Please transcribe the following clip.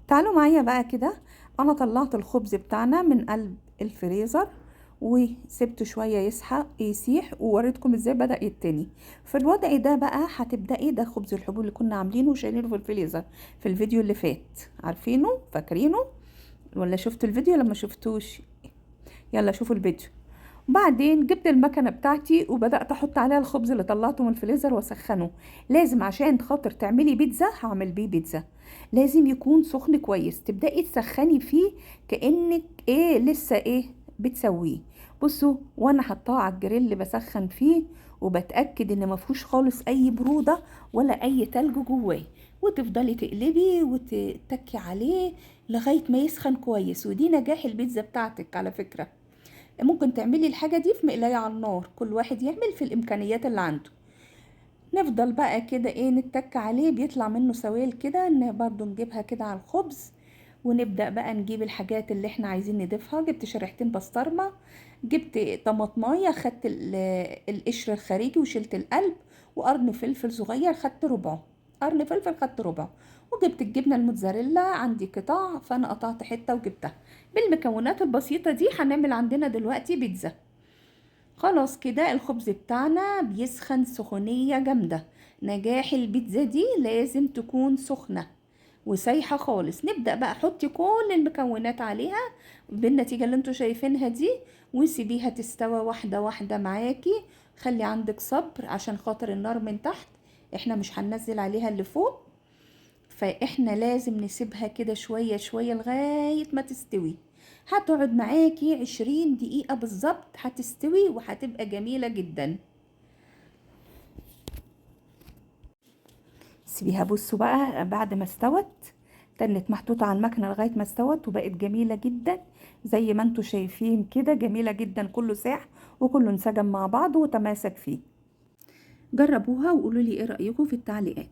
تعالوا معايا بقى كده، انا طلعت الخبز بتاعنا من قلب الفريزر وسبته شوية يسيح، ووريتكم ازاي بدأ يتني. في الوضع ده بقى هتبدأي، ده خبز الحبوب اللي كنا عاملينه وشايلينه في الفريزر في الفيديو اللي فات، عارفينه فاكرينه ولا شفتوا الفيديو؟ لما شفتوش يلا شوفوا الفيديو. بعدين جبت المكنة بتاعتي وبدأت أحط عليها الخبز اللي طلعته من الفريزر وأسخنه. لازم عشان خاطر تعملي بيتزا، هعمل بيه بيتزا لازم يكون سخن كويس، تبدأي تسخني فيه كأنك لسه بتسويه. بصوا وانا حطاه على الجريل بسخن فيه، وبتأكد ان ما فيهوش خالص اي برودة ولا اي تلج جواه، وتفضلي تقلبي وتتكي عليه لغاية ما يسخن كويس. ودي نجاح البيتزا بتاعتك على فكرة. ممكن تعملي الحاجة دي في مقلاية على النار، كل واحد يعمل في الإمكانيات اللي عنده. نفضل بقى كده نتك عليه، بيطلع منه سوائل كده، برضو نجيبها كده على الخبز، ونبدأ بقى نجيب الحاجات اللي احنا عايزين نضيفها. جبت شريحتين بسطرمة، جبت طماطماية، خدت القشر الخارجي وشلت القلب، وقرن فلفل صغير خدت ربعه، قرن فلفل خدت ربعه، وجبت الجبنة الموتزاريلا عندي قطع فأنا قطعت حتة وجبتها. بالمكونات البسيطة دي هنعمل عندنا دلوقتي بيتزا. خلاص كده الخبز بتاعنا بيسخن سخونية جامدة. نجاح البيتزا دي لازم تكون سخنة وسايحة خالص. نبدأ بقى حطي كل المكونات عليها بالنتيجة اللي انتوا شايفينها دي، وسيبيها تستوى واحدة واحدة معاكي. خلي عندك صبر عشان خاطر النار من تحت، احنا مش هننزل عليها اللي فوق، فاحنا لازم نسيبها كده شوية شوية لغاية ما تستوي. هتقعد معاكي 20 دقيقة بالظبط، هتستوي وهتبقى جميلة جدا. سيبيها. بصوا بقى بعد ما استوت، تنت محطوطة على المكنة لغاية ما استوت وبقت جميلة جدا زي ما انتوا شايفين كده، جميلة جدا، كله ساح وكله انسجم مع بعضه وتماسك فيه. جربوها وقولوا لي ايه رأيكم في التعليقات.